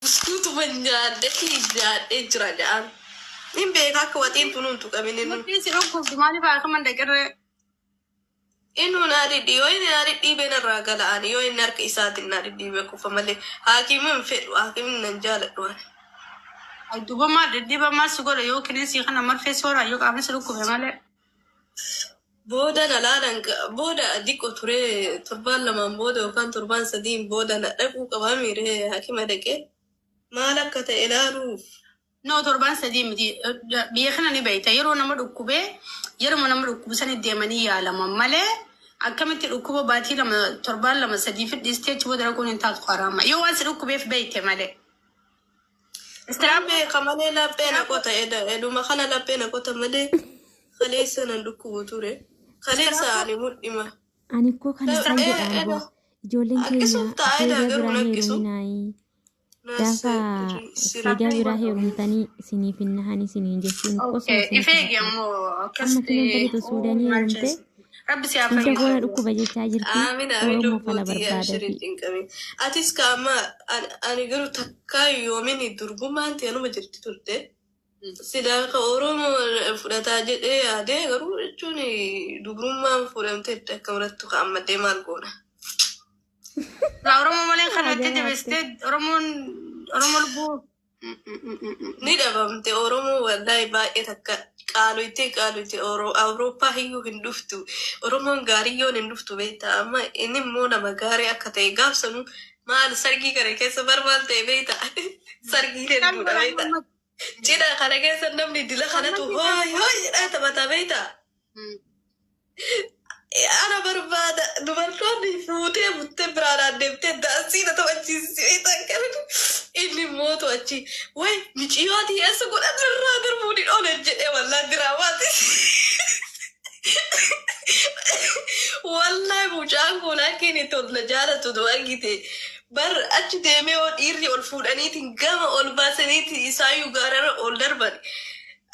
Buskuutuma nyaadhee nyaadhee jira jedhaan. Hin beeka akka waxiin tun hin tuqamin inni. Mudhiin si dhukkubdi maaliif haakama hin dhaqirree? Inuu naa dhidhii yoo inni naa dhidhiibee narraa gala ani yoo inni harka isaatiin naa dhidhiibee kufa malee haakimii hin fedhu haakimiin nan jaaladhu ani. Ay duuba maal dhidhiiba maal si godha yoo kineensii kana marfee sooraa yoo qaamni si dhukkube malee. Booda na laalan booda diqqo turee torbaan lamaan booda yookaan torbaan sadiin booda na dhaquu qabaa miiree haakima dhaqee maal akka ta'e laaluuf. No torbaan sadii miti biyya kana ni beekta yeroo nama dhukkubee yeruma nama dhukkubu sani deemanii yaalaman malee akkamitti dhukkuba baatii lama torbaan lama sadii fidhiistee achi booda dhaquun hin taatu haraama yoo waan si dhukkubeef beekte malee. Nan Istiraap beeka malee laphee na qota eda eduma kana laphee na qota malee kaleessa nan dhukkubu ture. Kaleessa istiraap ani mudhima. Ani koo kana isaan Eh, jedha eda aboo. Ijoolleen keenya Haqqisuuf ta'a eda seegaa garuu biraa naqqisu. heeruminaayi. Gaafa seegaa biraa heerumtanii isiniif hin nahan isiniin jechuun qosuma Okay, isinitti ifeegi fakkaata. ammoo Amma kiloon akkasitti tariitu Suudaanii maal heerumte jees rabbi si haa hidda fayyisu. foona dhukkuba jechaa jirti. Aamin aamin Oromoo fala lubbuutii barbaada abshirin fi. cinqamin. Atis ka amma ani garuu takkaa yoomin durbummaan ta'e anuma jirti turte. Silaa ka Oromoo fudhataa jedhee yaadee garuu jechuun dubrummaan fuudhamteetti akka birattu ka ammallee maal goona. Laa Oromoo malee kan itti Ajaa'ibaatti. jabeessitee Oromoon Oromoo lubbuu. Ni dhabamte Oromoo wallaahi baay'ee takka qaaloytee qaaloyte Awurooppaa hiyyuu hin dhuftu. Oromoon gaariyyoon hin dhuftu beektaa amma inni immoo nama gaarii akka ta'e gaafsanu maal sargii kana keessa bar maal ta'e beektaa sargiin Kan hedduudha godhan beektaa. amma Cidha kana keessa namni dila kanatu hooy hooy jedhaa taphataa beektaa. Ana barbaada dubartoonni fuutee buttee biraadhaan deemtee daansii na taphachiisti beektaa kana inni immoo to'achi way miciyootii eessa godhan irraa darbuun hin oolan jedhee wallaa diraamaati. Wallahi mucaan kun akka inni tol na jaalatu tu argite bar achi deemee yoo dhiirri ol fuudhaniitiin gama ol baasaniitiin isaayyuu gaararra ol darban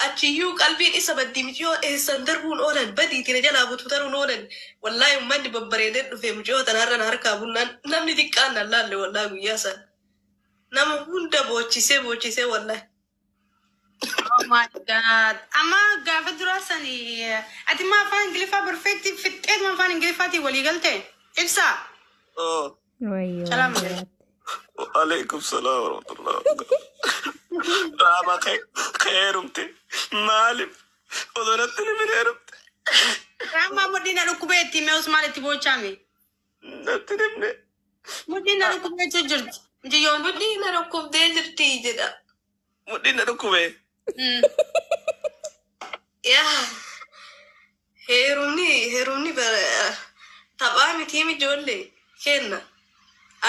achiyyuu qalbiin isa baddi miciyoo eessan darbuun oolan badiitiin jalaa butu taruun oolan wallahi ummanni babbareedee dhufe miciyoo tanarra na harkaa bunnaan namni xiqqaan nan laalle wallahi guyyaa san nama hunda boochisee boochisee wallahi. Oh my God. Amma gaafa duraa sani ati ma afaan Ingiliffaa perfect fixxee ma afaan Ingiliffaatiin walii galte? Ibsaa. Oh, Wayyoo Salaam alaikum. jiraatti. alaikum salaam wa rahmatullah. Raama kee heerumte maaliif odoo natti hin himin heerumte? Raamaa mudhii na dhukkubee itti himee Usmaan itti boochaame. Natti hin himne. Mudhii na dhukkubee jechuu jirti. Mucayyoon. Mudhii na dhukkubdee jirti jedha. Mudhiin na dhukkube. Yaa heerumni heerumni bara taphaa miti ijoollee kenna.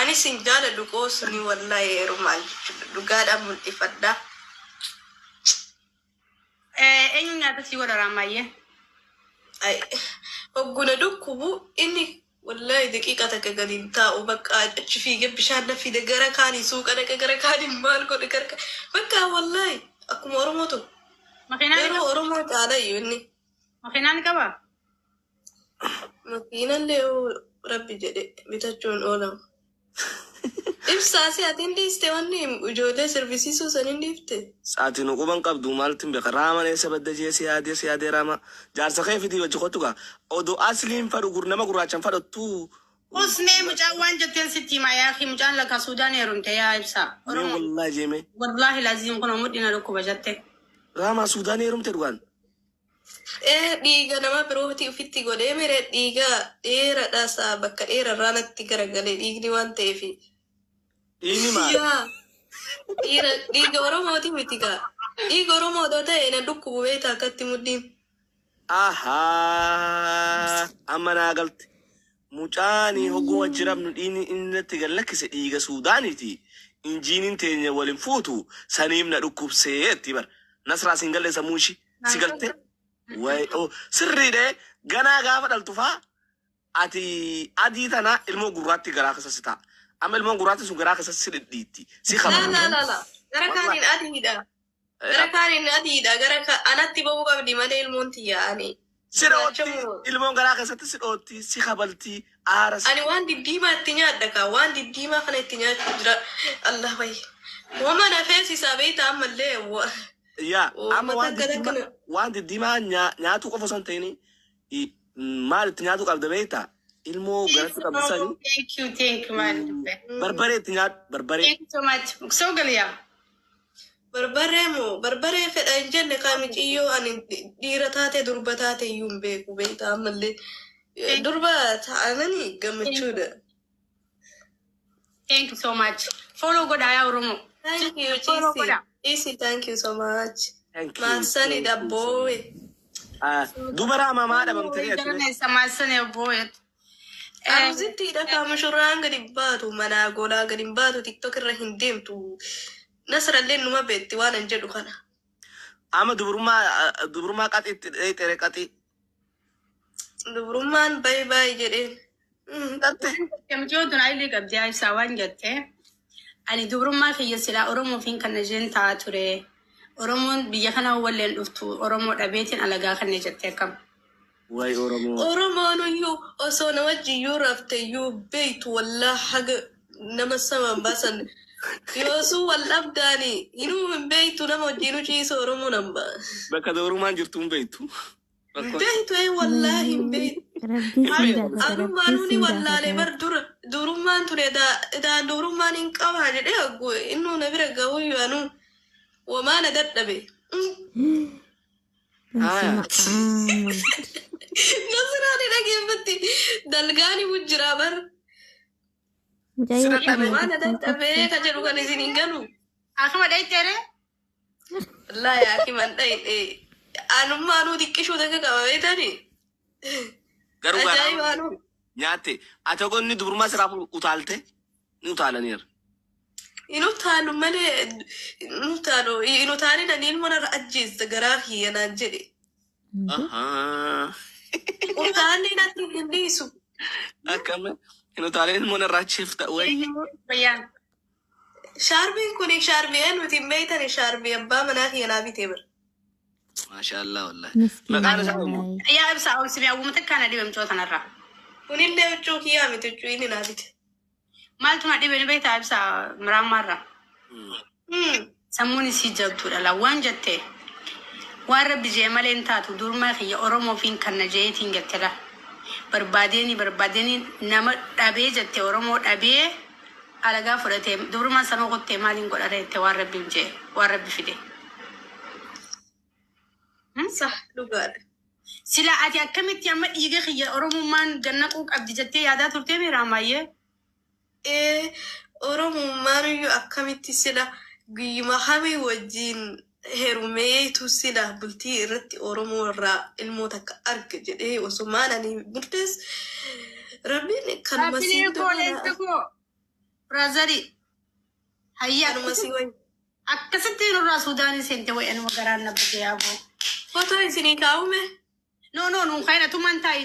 Anis hin jaaladhu qoosni wallahi heerumaan jechuudha. Dhugaadhaan mul'ifadha. Eenyu nyaata sii godha raamaayyee? Ay, hogguna dhukkubu inni wallahi daqiiqa takka gadi hin taa'u bakka achi fiigee bishaan na fide gara kaanii suuqa dhaqa gara kaanii maal godhe gara bakka wallahi akkuma Oromoo tokko Makiinaa ni garuu qaba? Oromoo caala iyyuu inni Makiinaa ni qabaa? Makiinallee yoo rabbi jedhe bitachuun oolamu. Ibsaa si ati hin dhiiste wanni ijoollee sirbisiisuu san hin dhiifte. Sa'aatiin quban qabdu maaltu hin beeka. Raaman eessa badda jee si yaadee si yaadee raama. Jaarsa kee fidii wajji kottu gaa. Odoo asliin fadhu gur nama gurraachan fadhattu. Usmee mucaan waan jetteen sitti himaa yaa akhi mucaan lakka Suudaan heerumte yaa ibsaa. Mee Oromoo. wallaahi jeemee. Wallaahi laziim kun mudhi na dhukkuba jette. Raamaa Suudaan heerumte dhugaan. Ee dhiiga nama birootii ofitti godhee mere dhiiga dheeradha isaa bakka dheerarraa natti garagalee dhiigni waan ta'eef. Dhiigni maal? Yaa dhiira dhiiga Oromooti miti gaa. Dhiiga Oromoo odoo ta'e na dhukkubu beektaa akkatti mudhiin. Ahaa amma naa galte. Mucaani hogguu wajji rabnu dhiigni inni natti gad lakkise dhiiga Suudaaniiti. Injiiniin teenya wal hin fuutu saniif na dhukkubsee jetti bar. Nasraa siin galle sammuu ishii. Si galte? Way oh sirriidha ganaa gaafa dhaltu faa ati adii tana ilmoo gurraatti garaa keessa si ta'a. Amma ilmoon gurraatti sun garaa keessa si dhidhiitti. Si Laa kabaja. laa laa laa. Gara kaaniin adiidha. Gara kaaniin adiidha. Gara anatti ba'uu qabdi malee ilmoon tiyya ani. Si dhootti Gurraacha moo? Ilmoon garaa keessatti si dhootti si kabalti aara si Ani waan diddiimaa itti nyaadha kaa. Waan diddiimaa kana itti nyaachuu jira. Allah wayya. Wama na feesisaa beektaa ammallee. Yaa amma Uummata waan akkana diddiimaa akkana. waan diddiimaa nyaatuu qofa osoo hin ta'in maal itti nyaatu qabda beektaa? Ilmoo garatti qabdu sani Thank you, thank you, man. barbaree itti nyaadhu barbaree. Thank you so much. So galiya. Barbaree moo barbaree fedha hin jenne kaamiciyyoo ani dhiira taate durba taate iyyuu hin beeku beektaa ammallee. Durba ta'ananii gammachuudha. Thank you so much. Follow godhaa yaa Oromoo. Thank you, Follow Cheesy. godhaa. Cheesy, thank you so much. Thank you. Maarsani Thank you so much. dhabboowe. Ah, dubara mamaa dhabamtee ati. Garaneessa maassani abbooyet. Aruzittiidha kaama shurraan gadi hin baatu manaa golaa gadi hin baatu tiktok irra hin deemtu. Nasrallee numa beetti waan hin jedhu kana. Amma dubrummaa dubrummaa qaxiitti dheexere qaxii. Dubrummaan baay'ee baay'ee jedheen. Dhatte. Mucayyoo tun ayilee qabdee ibsaa waan jettee. Ani dubrummaa kiyya silaa Oromoofiin kan isheen ta'a ture. Oromoon biyya kana walleen dhuftu Oromoo dhabeetiin alagaa kana jettee akkam. Wayi Oromoo. Oromoon iyyuu osoo nama wajjiyyuu rafte iyyuu beektu wallaa haga nama saman baasan. Yoosuu wal dhabdaani inuu hin beektu nama wajjiinu ciisa Oromoo nan ba'a. Bakka dubrummaan jirtu hin beektu. Hin beektu ee wallaa hin beektu. Rabbiin siin gaafata. Rabbiin Arummaanuu ni siin wallaalee gaafata. bar dura durummaan ture daan durummaan hin qabaa jedhee haggu innuu na bira ga'uyyuu anuu wamaa na dadhabe. Basuma aam. Nasiraan dhageeffatti dalgaani wujjiraa bar Mucayyoo Sira dhabe. wamaa na qabaa dadhabee ka jedhu kan isin hin galu. Akkuma dhayiteere. Wallaahi hakiman dhayidhe anummaanuu xiqqishuu takka qaba beektani. Garuu Ajaa'iba garaa anuu. nyaatte. Ati ogoo inni dubrummaa siraa utaalte ni utaalaniira. Inu taalu malee inu taalu inu taalin ani ilmoo narra ajjeessa garaa kiyya naan jedhe. Ahaa. Utaalli natti hin dhiisu. Akkam hin utaaleen ilmoo narraa achiif ta'u wayi. Bayyaan. Shaarbiin kun shaarbii nuti hin beektan shaarbii abbaa manaa kiyya naa bitee bira. Maashaallah wallahi. Miskiina Maqaan isaa eenyu? wallaahi. Yaa ibsaa obsi awwuma takkaa na dhibe mucoo tanarraa. Kunillee huccuu kiyyaa miti huccuu inni naa bite. Maaltu na dhibe ni beektaa ibsaa miraammaarraa. Sammuun isii jabduudha la waan jettee. Waan rabbi jee malee hin taatu durmaa kiyya Oromoofiin kan na jeetiin jette la. Barbaadeeni barbaadeeni nama dhabee jette Oromoo dhabee alagaa fudhatee durmaan sama qottee maaliin godhata jette waan rabbi jee waan rabbi fide. Sah dhugaadha. Sila ati akkamitti amma dhiiga kiyya Oromummaan gannaquu qabdi jettee yaadaa turtee miiraamaayyee? Ee Oromummaan iyyuu akkamitti sila guyyuma hamii wajjin heerumeetu sila bultii irratti Oromoo irraa ilmoo takka arga jedhee osoo ani murtees rabbiin kanuma Rabbiin siin koo leenca koo biraazarii hayyaa kanuma si wayya. Akkasitti nurraa Suudaanii seente wayi anuma garaan na buge yaaboo. Footoo isinii kaa'ume. No no nuun kaayina tumaan taa'i.